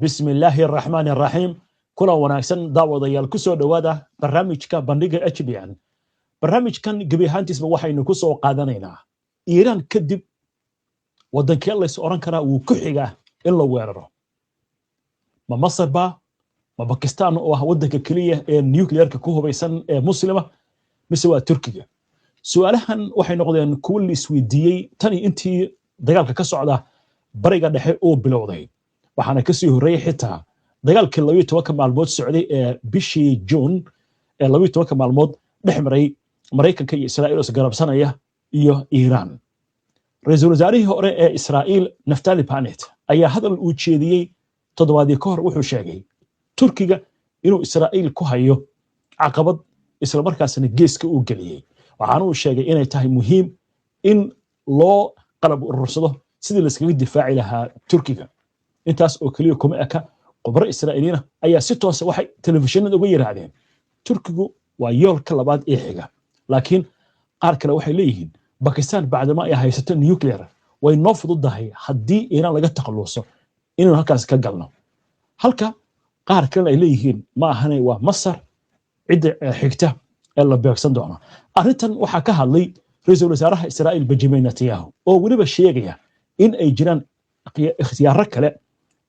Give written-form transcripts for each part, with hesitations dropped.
Bismi illaahi araxmaani araxiim. Kulan wanaagsan, daawadayaal. Ku soo dhowaada barnaamijka Bandhiga HBN. Barnaamijkan gebi ahaantiisba waxaynu ku soo qaadanaynaa Iiraan kadib waddankee lays odhan karaa wuu ku xigaa in la weeraro. Ma Masar ba? Ma Bakistan oo ah waddanka keliya ee nuclearka ku hubaysan ee Muslima? Mise waa Turkiga? Su'aalahan waxay noqdeen kuwo la isweydiiyey tani intii dagaalka ka socda Bariga Dhexe uu bilowday, waxaana kasii horreeyey xitaa dagaalkii 12-ka maalmood socday ee bishii Juun ee 12-ka maalmood dhex maray Maraykanka iyo Israa'iil oo isgarabsanaya iyo Iiraan. Ra-iisul wasaarihii hore ee Israa'iil, Naftali Bennett, ayaa hadal uu jeediyey toddobaadii ka hor wuxuu sheegay Turkiga inuu Israa'iil ku hayo caqabad, islamarkaasna geeska uu geliyey. Waxaana uu sheegay inay tahay muhiim in loo qalab urursado sidii layskaga difaaci lahaa Turkiga. Intaas oo keliya kuma eka. Khubro Israa'iiliina ayaa si toosa waxay telefishinada uga yiraahdeen Turkigu waa yoolka labaad ee xiga, laakiin qaar kale waxay leeyihiin Bakistan, bacdama ay haysato nuclear, way noo fududahay haddii Iiraan laga takhaluso inaynu halkaas ka galno, halka qaar kalena ay leeyihiin ma ahane, waa Masar cidda xigta ee la beegsan doono. Arrintan waxaa ka hadlay ra-iisul wasaaraha Israa'iil, Benjamin Netanyahu, oo weliba sheegaya in ay jiraan ikhtiyaaro kale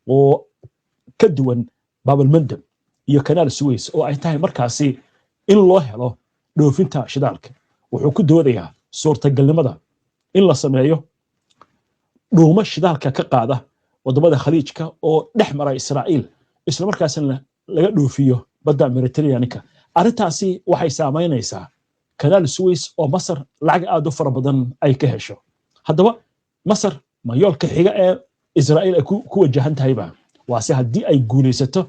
oo ka duwan Baabalmandab iyo Kanaal Suways, oo ay tahay markaasi in loo helo dhoofinta shidaalka. Wuxuu ku doodayaa suurtagalnimada in la sameeyo dhuumo shidaalka ka qaada waddamada Khaliijka oo dhex mara Israa'iil, islamarkaasna laga dhoofiyo badda Mediterraneanka. Arrintaasi waxay saamaynaysaa Kanaal Suways oo Masar lacag aad u fara badan ay ka hesho. Haddaba Masar ma yoolka xiga ee Israa'iil ay ku wajahan tahayba? Waase haddii ay guulaysato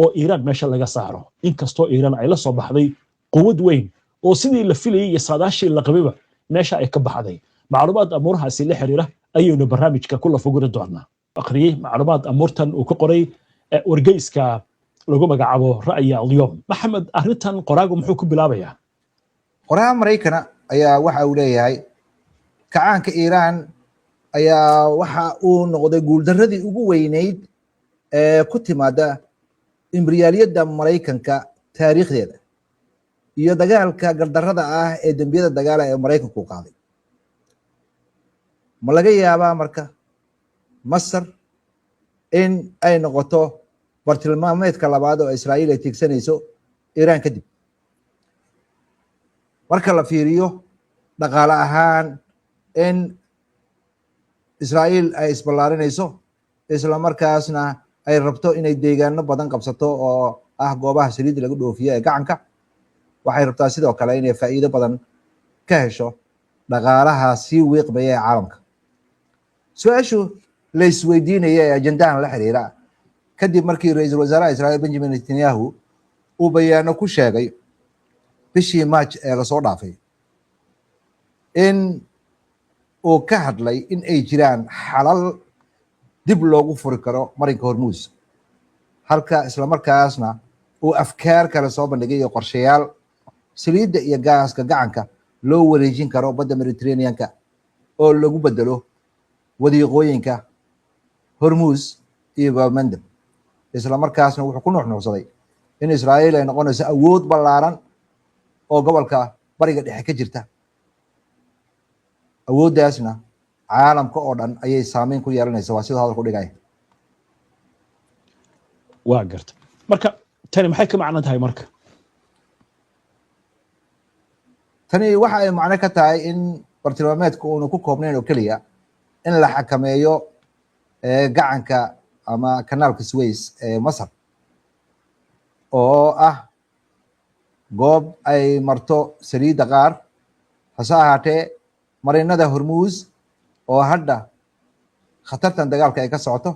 oo Iiraan meesha laga saaro, inkastoo Iiraan ay la soo baxday quwad weyn oo sidii la filayay iyo saadaashii la qabayba meesha ay ka baxday. Macluumaad amuurahaasi la xiriira ayaynu barnaamijka ku lafuguri doonaa. Akhriyey macluumaad amuurtan uu ka qoray wargeyska lagu magacaabo Ra'yi Alyom. Maxamed, arrintan qoraagu muxuu ku bilaabayaa? Qoraha Maraykana ayaa waxa uu leeyahay kacaanka Iiraan ayaa waxa uu noqday guuldaradii ugu weyneyd ee ku timaada imbriyaaliyadda Maraykanka taariikhdeeda iyo dagaalka gardarrada ah ee dembiyada dagaala ee Maraykanku qaaday. Ma laga yaabaa marka Masar in ay noqoto bartilmaameedka labaad oo Israa'iil ay tiigsanayso Iiraan kadib, marka la fiiriyo dhaqaale ahaan in Israa'iil ay isballaarinayso, isla markaasna ay rabto inay deegaano badan qabsato oo ah goobaha saliidda lagu dhoofiyo ee gacanka? Waxay rabtaa sidoo kale inay faa'iido badan ka hesho dhaqaalaha sii wiiqmaya ee caalamka. Su-aashu la isweydiinaya ee ajendahan la xiriira, kadib markii ra-iisul wasaaraha Israa'iil, Benjamin Netanyahu, uu bayaano ku sheegay bishii March ee lasoo dhaafay in uu ka hadlay in ay jiraan xalal dib loogu furi karo marinka Hormuus, halka islamarkaasna uu afkaar kale soo bandhigay iyo qorshayaal saliidda iyo gaaska gacanka loo wareejin karo badda Mediterraneanka oo lagu bedelo wadiiqooyinka Hormuus iyo Baabmandab. Isla markaasna wuxuu ku nuuxnuuxsaday in Israa'iil ay noqonayso awood ballaaran oo gobolka Bariga Dhexe ka jirta, awooddaasna caalamka oo dhan ayay saameyn ku yeelanaysa. Waa siduu hadalku dhigaya. Waa garta. Marka tani maxay ka macno tahay marka? Tani waxa ay macno ka tahay in bartilmaameedka uunu ku koobnayn oo keliya in la xakameeyo gacanka ama kanaalka Suways ee Masar, oo ah goob ay marto saliidda qaar. Hase ahaatee, marinada Hormuus oo hadda khatartan dagaalka ay ka socoto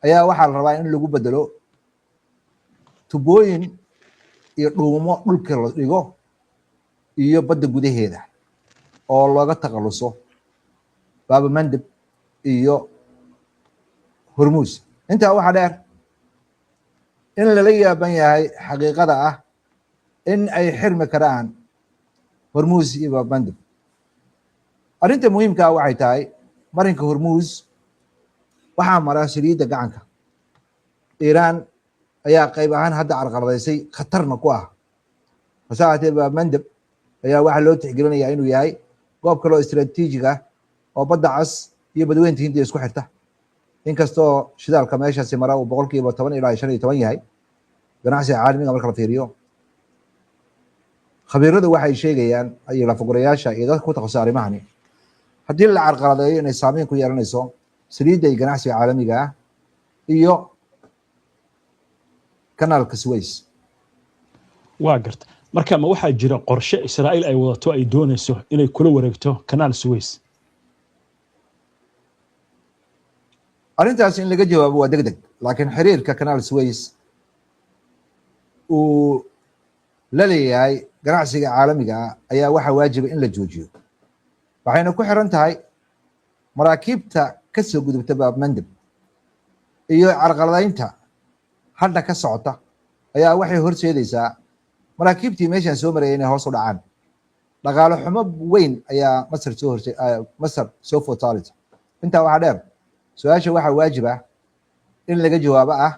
ayaa waxaa la rabaa in lagu bedelo tubooyin iyo dhuumo dhulka la dhigo iyo badda gudaheeda oo looga takhaluso Baabamandeb iyo Hormuus. Intaa waxaa dheer in lala yaaban yahay xaqiiqada ah in ay xirmi karaan Hormuus iyo Baabamandeb. Arrinta muhiimkaa waxay tahay marinka Hormuus waxaa mara saliidda gacanka. Iiraan ayaa qayb ahaan hadda carqaladaysay, khatarna ku ah. Hase ahaatee, Baabmandab ayaa waxaa loo tixgelinayaa inuu yahay goob kaloo istraatiijig ah oo Badda Cas iyo Badweynta Hindiya isku xirta, inkastoo shidaalka meeshaasi mara uu 10% ilaa 15 yahay ganacsiga caalamiga marka la fiiriyo. Khabiiradu waxay sheegayaan iyo lafagurayaasha iyo dadka ku takhasusay arrimahani, haddii la carqaladeeyo inay saameyn ku yeelanayso saliidda iyo ganacsiga caalamiga ah iyo Kanaalka Suways. Waa garta. Marka ma waxaa jira qorshe Israa'iil ay wadato, ay doonayso inay kula wareegto Kanaal Suways? Arrintaas in laga jawaabo waa deg deg, laakiin xiriirka Kanaal Suways uu la leeyahay ganacsiga caalamiga ah ayaa waxaa waajiba in la joojiyo. Waxayna ku xiran tahay maraakiibta ka soo gudubta Baabmandab iyo carqaladaynta hadda ka socota ayaa waxay horseedaysaa maraakiibtii meeshaan soo marayay inay hoos u dhacaan. Dhaqaale xumo weyn ayaa Masar soo horse Masar soo food saaraysa. Intaa waxaa dheer, su-aasha waxaa waajib ah in laga jawaabo ah: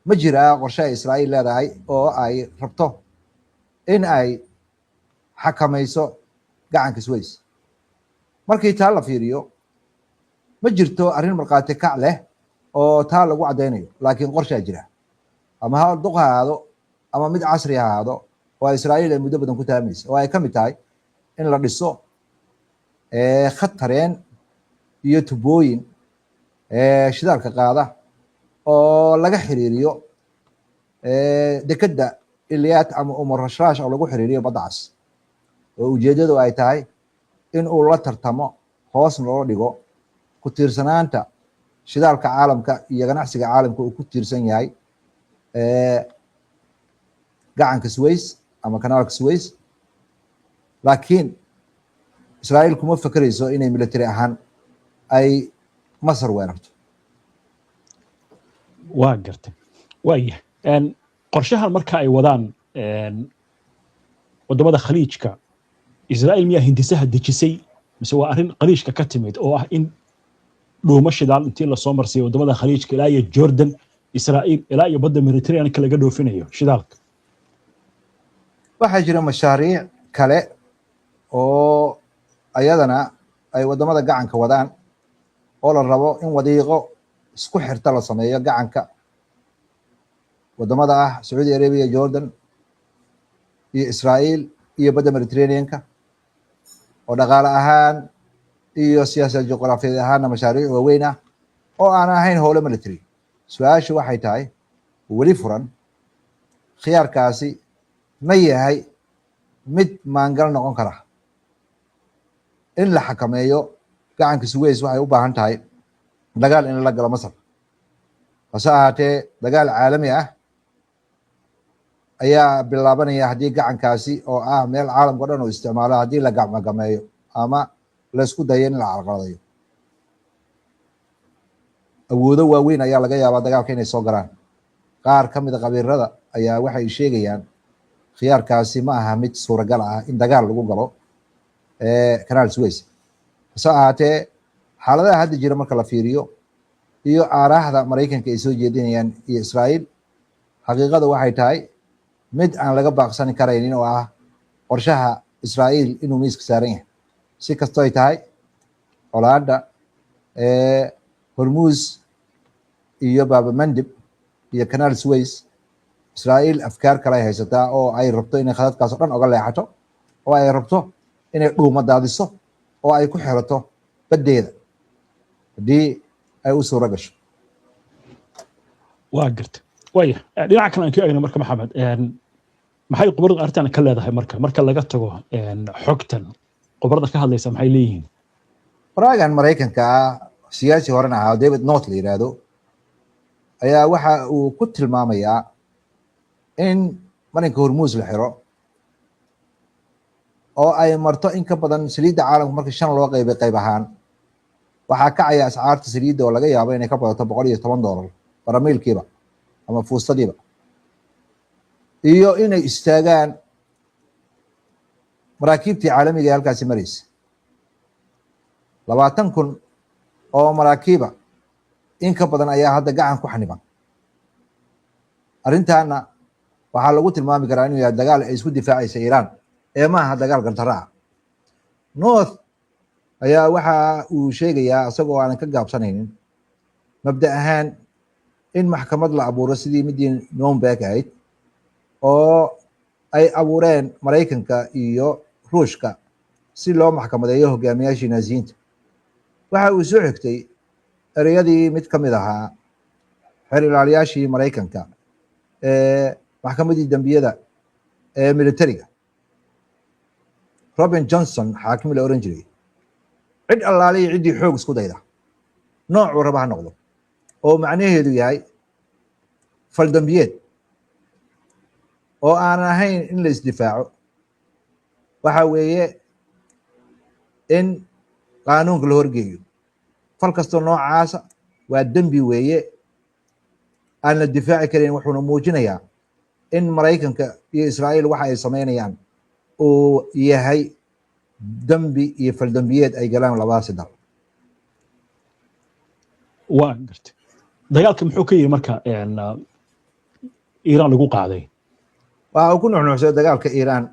ma jiraa qorshe ay Israa'iil leedahay oo ay rabto in ay xakamayso gacanka Sways? Markii taa la fiiriyo, ma jirto arrin markhaati kac leh oo taa lagu caddaynayo, laakiin qorshaa jira, ama ha duq ha ahaado ama mid casri ha ahaado, oo Israa'iil ay muddo badan ku taamaysa, oo ay ka mid tahay in la dhiso khad tareen iyo tubooyin shidaalka qaada oo laga xiriiriyo dekedda Ilyaat ama Umar Rashrash, oo lagu xiriiriyo Badda Cas, oo ujeeddadu ay tahay in uu la tartamo, hoosna loo dhigo ku tiirsanaanta shidaalka caalamka iyo ganacsiga caalamka uu ku tiirsan yahay gacanka Suways ama Kanaalka Suways. Laakiin Israa'iil kuma fekerayso inay military ahaan ay Masar weerarto. Waa gartay. Waaya, qorshahan marka ay wadaan waddamada Khaliijka, Israa'iil miyaa hindisaha dejisay, mise waa arrin Khaliijka ka timid oo ah in dhuumo shidaal intii lasoo marsiiyo waddamada Khaliijka ilaa iyo Jordan, Israa'iil, ilaa iyo badda Mediterraneanka laga dhoofinayo shidaalka? Waxaa jira mashaariic kale oo ayadana ay waddamada gacanka wadaan, oo la rabo in wadiiqo isku xirta la sameeyo gacanka waddamada ah Sacuudi Arabia, Jordan iyo Israa'iil iyo badda Mediterraneanka, oo dhaqaale ahaan iyo siyaasad juqraafiyeed ahaanna mashaariic waaweyn ah oo aan ahayn howlo military. Su-aashu waxay tahay weli furan: khiyaarkaasi ma yahay mid maangal noqon kara? In la xakameeyo gacanka Suways waxay u baahan tahay dagaal in lala galo Masar. Hase ahaatee, dagaal caalami ah ayaa bilaabanaya haddii gacankaasi, oo ah meel caalamka o dhan uu isticmaalo, haddii la gacmogameeyo ama laysku dayo in la carqaladayo. Awoodo waaweyn ayaa laga yaabaa dagaalka inay soo galaan. Qaar ka mida khabiirada ayaa waxay sheegayaan khiyaarkaasi ma aha mid suuragal ah in dagaal lagu galo Kanaal Suways. Hase ahaatee, xaaladaha hadda jira marka la fiiriyo iyo aaraahda Maraykanka ay soo jeedinayaan iyo Israa'iil, xaqiiqada waxay tahay mid aan laga baaqsan karaynin, oo ah qorshaha Israa'iil inuu miiska saaran yahay. Si kastoo ay tahay, colaadda Hormuus iyo Baabamandib iyo Kanaal Suways, Israa'iil afkaar kale ay haysataa oo ay rabto inay khadadkaas o dhan oga leexato, oo ay rabto inay dhuuma daadiso oo ay ku xirato baddeeda haddii ay u suuro gasho. Waa garta. Waaya, dhinaca kale aan ka eegna marka, Maxamed, maxay khubarada arrintan ka leedahay marka laga tago xogtan? Khubarada ka hadlaysa maxay leeyihiin? Qoraagan Maraykanka ah, siyaasi horena ahaa, David North la yidhaahdo, ayaa waxa uu ku tilmaamayaa in marinka Hormuus la xiro oo ay marto in ka badan saliidda caalamka marka shan loo qaybay qayb ahaan, waxaa kacaya ascaarta saliidda oo laga yaabo inay ka badato $110 baramiilkiiba ama fuustadiiba, iyo inay istaagaan maraakiibtii caalamiga ee halkaasi maraysa. 20,000 oo maraakiiba in ka badan ayaa hadda gacan ku xaniban. Arrintaana waxaa lagu tilmaami karaa inuu yahay dagaal ay isku difaacaysa Iiraan ee maaha dagaal gardarro ah. North ayaa waxa uu sheegayaa, isagoo aanan ka gaabsanaynin, mabda ahaan in maxkamad la abuuro sidii midii Nuremberg ahayd oo ay abuureen Maraykanka iyo Ruushka si loo maxkamadeeyo hogaamiyaashii Naasiyiinta. Waxa uu soo xigtay ereyadii mid ka mid ahaa xeer ilaaliyaashii Maraykanka ee maxkamaddii dembiyada ee militariga, Robin Johnson, xaakim la oran jiray: cid allaaliya ciddii xoog isku dayda, noocuu raba ha noqdo, oo macnaheedu yahay faldambiyeed oo aanan ahayn in la isdifaaco, waxa weeye in qaanuunka la horgeeyo. Fal kastoo noocaasa waa dembi weeye aan la difaaci karin. Wuxuuna muujinayaa in Maraykanka iyo Israa'iil waxa ay samaynayaan uu yahay dembi iyo faldambiyeed ay galaan labadaasi dal. Waa gartay. Dagaalka muxuu ka yihi marka Iiraan lagu qaaday? Waxa uu ku nuxnuuxsaday dagaalka Iiraan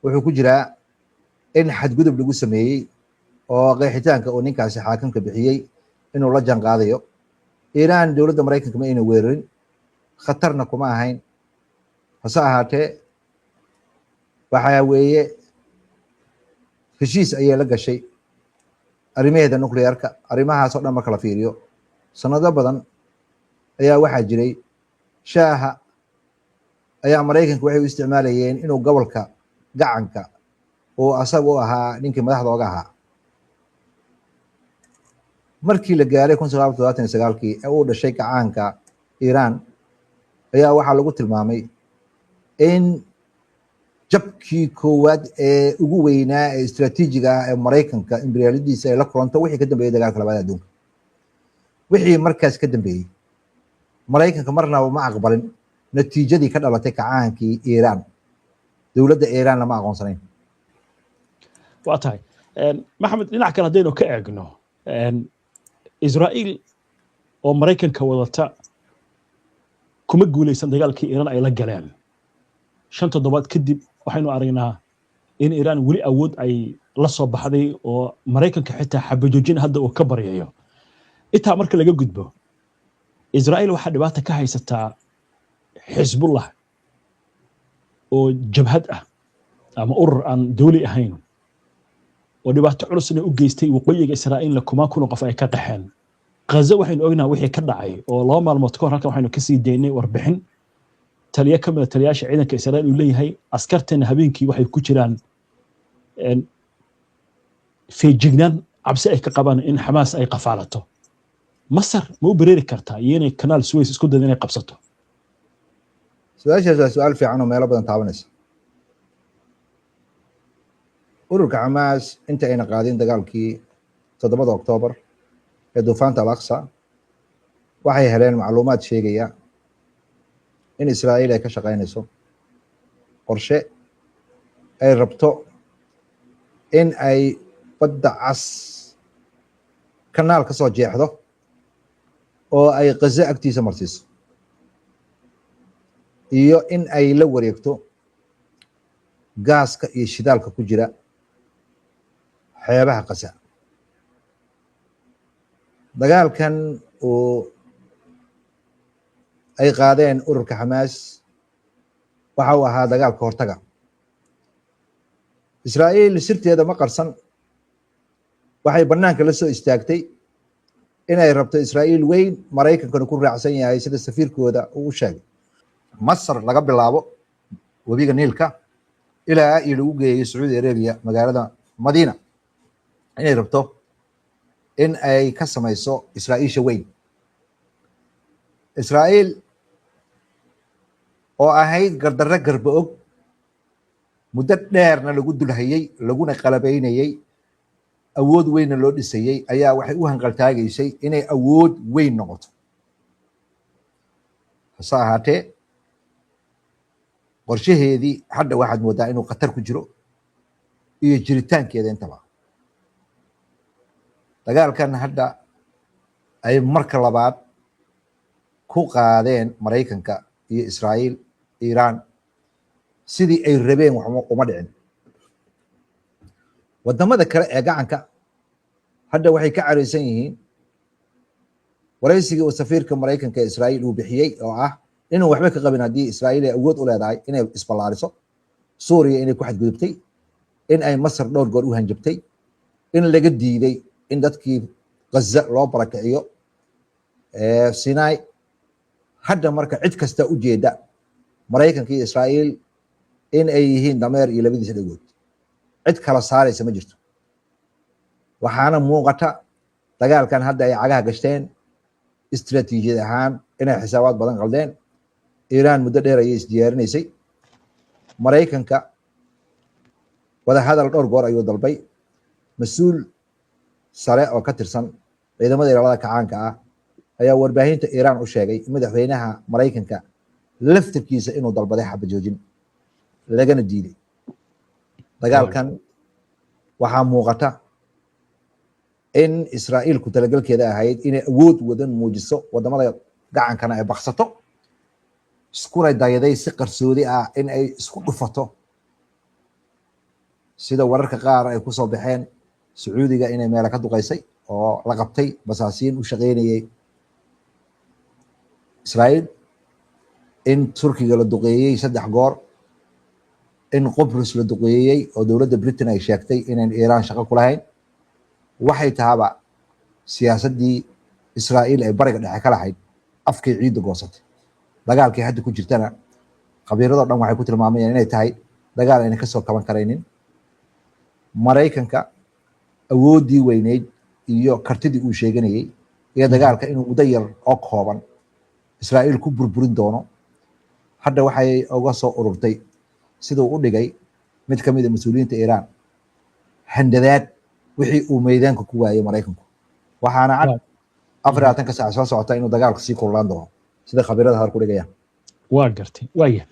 wuxuu ku jiraa in xadgudub lagu sameeyey, oo qeexitaanka uu ninkaasi xaakimka bixiyey inuu la jaan qaadayo. Iiraan dowladda Maraykanka ma ayna weerarin, khatarna kuma ahayn. Hase ahaatee, waxa weeye heshiis ayay la gashay arrimaheeda nuclearka. Arrimahaas oo dhan marka la fiiriyo, sanado badan ayaa waxaa jiray shaaha ayaa Maraykanka waxay u isticmaalayeen inuu gobolka gacanka uu asaga u ahaa ninkii madaxda oga ahaa. Markii la gaaray 1979-kii ee uu dhashay gacaanka Iiraan, ayaa waxaa lagu tilmaamay in jabkii koowaad ee ugu weynaa ee istraatiijiga ah ee Maraykanka imberiyaaladiisa ay la kulanto wixii ka dambeeyey dagaalka labaad adduunka. Wixii markaas ka dambeeyey, Maraykanka marnaba ma aqbalin natiijadii ka dhalatay kacaankii Iiraan. Dowladda Iiraan lama aqoonsanayn. Waa tahay, Maxamed. Dhinac kale haddaynu ka eegno, Israa'iil oo Maraykanka wadata kuma guulaysan dagaalkii Iiraan ay la galeen. 5 toddobaad kadib waxaynu aragnaa in Iiraan weli awood ay la soo baxday, oo Maraykanka xitaa xabajoojin hadda uu ka baryayo. Intaa marka laga gudbo, Israa'iil waxaa dhibaata ka haysataa Xisbullah oo jabhad ah ama urur aan dawli ahayn, oo dhibaato culusna u geystay waqooyiga Israa'iilna kumaan kun oo qof ay ka qaxeen. Ghaza waxaynu ognahay wixii ka dhacay, oo 2 maalmood ka hor halkan waxaynu kasii daynay warbixin taliye ka mid a taliyaasha ciidanka Israa'iil uu leeyahay: askarteena habeenkii waxay ku jiraan feejignaan, cabsi ay ka qabaan in Xamaas ay qafaalato. Masar ma u bereeri kartaa iyo inay Kanaal Suways isku daydo inay qabsato? Su-aashaas waa su-aal fiican oo meelo badan taabanaysa. Ururka Xamaas inta ayna qaadin dagaalkii 7-da Oktoobar ee duufaanta Al Aqsa, waxay heleen macluumaad sheegaya in Israa'iil ay ka shaqaynayso qorshe ay rabto in ay Badda Cas kanaal ka soo jeexdo oo ay Gaza agtiisa marsiiso, iyo in ay la wareegto gaaska iyo shidaalka ku jira xeebaha Gaza. Dagaalkan uu ay qaadeen ururka Xamaas waxa uu ahaa dagaalka hortaga. Israa'iil sirteeda ma qarsan. Waxay bannaanka la soo istaagtay inay rabto Israa'iil weyn, Maraykankana ku raacsan yahay, sida safiirkooda uu u sheegay. Masar laga bilaabo webiga Niilka ilaa iyo lagu geeyo Sacuudi Arabia, magaalada Madiina, inay rabto in ay ka samayso Israa'iisha weyn. Israa'iil oo ahayd gardarre garba og, muddo dheerna lagu dulhayey, laguna qalabaynayey, awood weynna loo dhisayey, ayaa waxay u hanqaltaagaysay inay awood weyn noqoto. Hase ahaatee, qorshaheedii hadda waxaad moodaa inuu khatar ku jiro iyo jiritaankeeda intaba. Dagaalkan hadda ay marka labaad ku qaadeen Maraykanka Iyo Israa'iil, Iiraan sidii ay rabeen wax uma dhicin. Wadamada kale ee gacanka hadda waxay ka caraysan yihiin waraysigii uu safiirka Maraykanka ee Israa'iil uu bixiyey, oo ah inuu waxba ka qabin haddii Israa'iil ay awood u leedahay inay isballaariso, Suuriya inay ku xadgudubtay, in ay Masar dhowr goor u hanjabtay, in laga diiday in dadkii Gaza loo barakiciyo Sinai. Hadda marka cid kasta u jeeda Maraykanka iyo Israa'iil in ay yihiin dameer iyo labadiisa dhagood, cid kala saaraysa ma jirto. Waxaana muuqata dagaalkan hadda ay cagaha gashteen istiraatiijiyad ahaan inay xisaabaad badan qaldeen. Iiraan muddo dheer ayay isdiyaarinaysay. Maraykanka wadahadal dhowr goor ayuu dalbay. Mas-uul sare oo ka tirsan ciidamada ilaalada kacaanka ah ayaa warbaahinta Iiraan u sheegay in madaxweynaha Maraykanka laftirkiisa inuu dalbaday xabad joojin, lagana diiday. Dagaalkan waxaa muuqata in Israa'iil ku talagalkeeda ahayd inay awood wadan muujiso, wadamada gacankana ay baksato, iskuna dayday si qarsoodi ah in ay isku dhufato. Sida wararka qaar ay kusoo baxeen, Sacuudiga inay meelo ka duqeysay oo la qabtay basaasiin u shaqeynayay Israa'iil, in Turkiga la duqeeyey saddex goor, in Qobrus la duqeeyey oo dowladda Britain ay sheegtay inayn Iiraan shaqo ku lahayn. Waxay tahaba, siyaasaddii Israa'iil ay Bariga Dhexe ka lahayd afkay ciidda goosatay. Dagaalkii hadda ku jirtana khabiiradoo dhan waxay ku tilmaamayaan inay tahay dagaal ayna kasoo kaban karaynin. Maraykanka awooddii weyneyd iyo kartidii uu sheeganayey iyo dagaalka inuu muddo yar oo kooban Israa'iil ku burburin doono, hadda waxay uga soo ururtay, siduu u dhigay mid ka mid a mas-uuliyiinta Iiraan, handadaad wixii uu meydaanka ku waayey Maraykanku. Waxaana cad 24-ka saac soo socota inuu dagaalka sii kululaan doono, sida khabiirada hadal ku dhigayaan. Waa gartay. Waaya,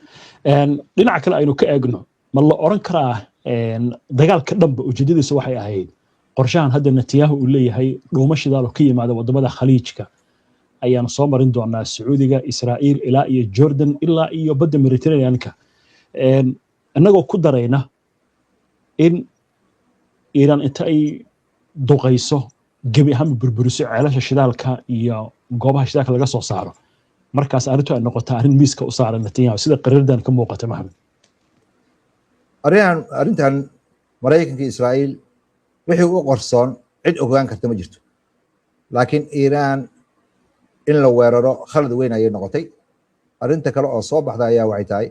dhinaca kale aynu ka eegno, ma la oran karaa dagaalka dhanba ujeedadiisa waxay ahayd qorshahan hadda Netanyahu uu leeyahay, dhuumo shidaal oo ka yimaada wadamada Khaliijka ayaan soo marin doonaa Sacuudiga, Israa'iil, ilaa iyo Jordan, ilaa iyo badda Mediterraneanka, innagoo ku darayna in Iiraan inta ay duqayso gebi ahaanba burburiso ceelasha shidaalka iyo goobaha shidaalka laga soo saaro, markaas arrintu ay noqotaa arrin miiska u saaran Netanyahu, sida qariirdan ka muuqata, Maxamed? Arrintan Maraykanka iyo Israa'iil wixii u qorsoon cid ogaan karta ma jirto, laakiin Iiraan in la weeraro khalad weyn ayay noqotay. Arrinta kale oo soo baxda ayaa waxay tahay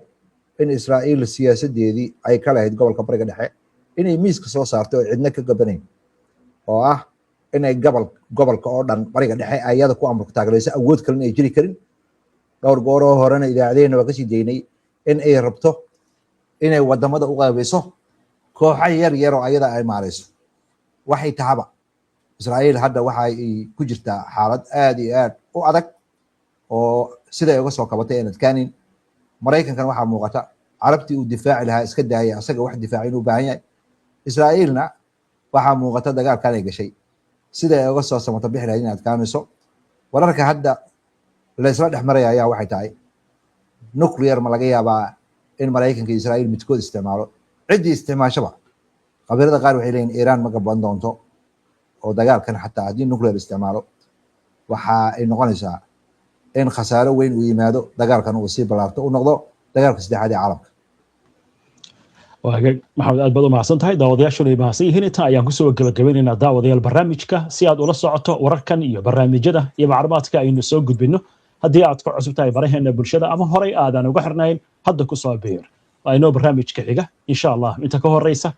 in Israa'iil siyaasaddeedii ay ka lahayd gobolka Bariga Dhexe inay miiska soo saartay oo cidna ka gabanayn, oo ah inay gobolka oo dhan Bariga Dhexe ayada ku amarku taageerayso, awood kalena ay jiri karin. Dhowr gooroo horena idaacadeena waa kasii daynay in ay rabto inay wadamada u qaybiso kooxo yar yar oo ayada ay maarayso. Waxay tahaba, Israa'iil hadda waxa ay ku jirtaa xaalad aad iyo aad u adag oo siday uga soo kabatay aan adkaanin. Maraykankan waxaa muuqata Carabtii uu difaaci lahaa iska daaya, asaga wax difaaci inuu baahan yahay. Israa'iilna waxaa muuqata dagaalkan ay gashay sida ay uga soo samato bixi lahayd in adkaanayso. Wararka hadda la isla dhex maraya ayaa waxay tahay, nuclear ma laga yaabaa in Maraykanka iyo Israa'iil midkood isticmaalo? Ciddii isticmaashaba, khabiirada qaar waxay leeyihin Iiraan ma gaban doonto, oo dagaalkan xataa haddii nuclear isticmaalo waxa ay noqonaysaa in khasaaro weyn uu yimaado, dagaalkan uu sii ballaarto, u noqdo dagaalka saddexaad ee caalamka. Waagaag, Maxamed, aad baad u mahadsan tahay. Daawadayaashuna ay mahadsan yihiin. Intaa ayaan kusoo gabagabeynaynaa, daawadayaal, barnaamijka. Si aad ula socoto wararkan iyo barnaamijyada iyo macluumaadka aynu soo gudbinno, haddii aad ku cusub tahay baraheena bulshada ama horey aadan uga xirnayn, hadda kusoo biir. Waa inoo barnaamijka xiga, insha Allah. Inta ka horeysa.